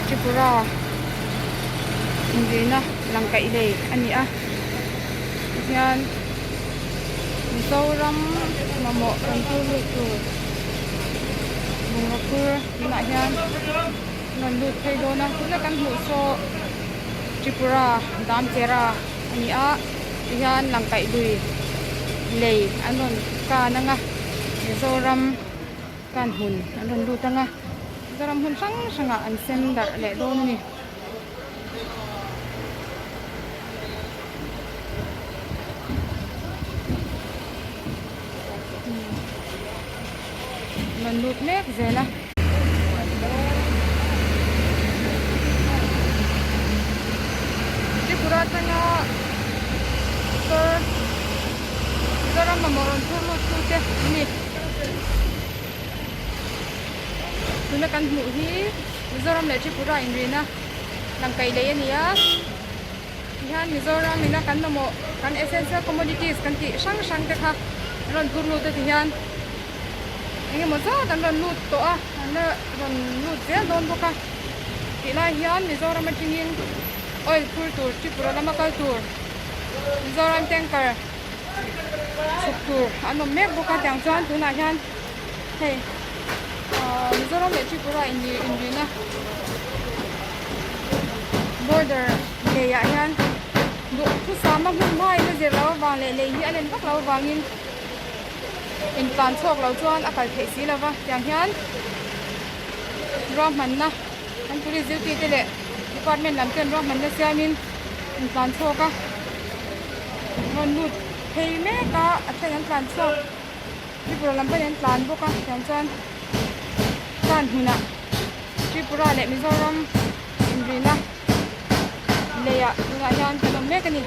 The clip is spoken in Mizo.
Tripura inrina langkaih lei a ni a tihian Mizoram mamawh rawn tur lut tur bungraw phur tunah hian an rawn lut phei dawn a tuna kan hmuh saw Tripura Damchera a ni a tihian langkaih lui lei an rawn kan ang a Mizoram kan hmun an rawn lut ang a Mizoram hmun hrang hrangah an sem darh leh dawn a ni. Rawn lut mek zel a. Tripura atanga motor Mizoram mamawh rawn phur lut tu te an ni. Tuna kan hmuh hi Mizoram leh Tripura inrina langkaih lei a ni a. Tihian Mizoram ina kan mamawh kan essential commodities kan tih hrang hrang te kha an rawn phur lut a tihian eng emaw zat an rawn lut tawh a an la rawn lut zel dawn bawk a tih lai hian Mizoram atangin oil phur tur Tripura lama kal tur Mizoram tanker chhuk tur an awm mek bawk a tiang chuan tunah hian hei ahh Mizoram leh Tripura inrina border leiah hian duh thusama hmun hmain a zir loh avang leh lei hi a len vak loh avangin intlan chhuak lo chuan a kal theih si lova tiang hian ruahmanna an police duty te leh department lam ten ruahmanna siamin intlan chhuak a rawn lut phei mek a a then an tlan chhuak Tripura lam pawhin an tlan bawk a tiang chuan tan hmunah Tripura leh Mizoram inrina leiah tunah hian kan awm mek a ni.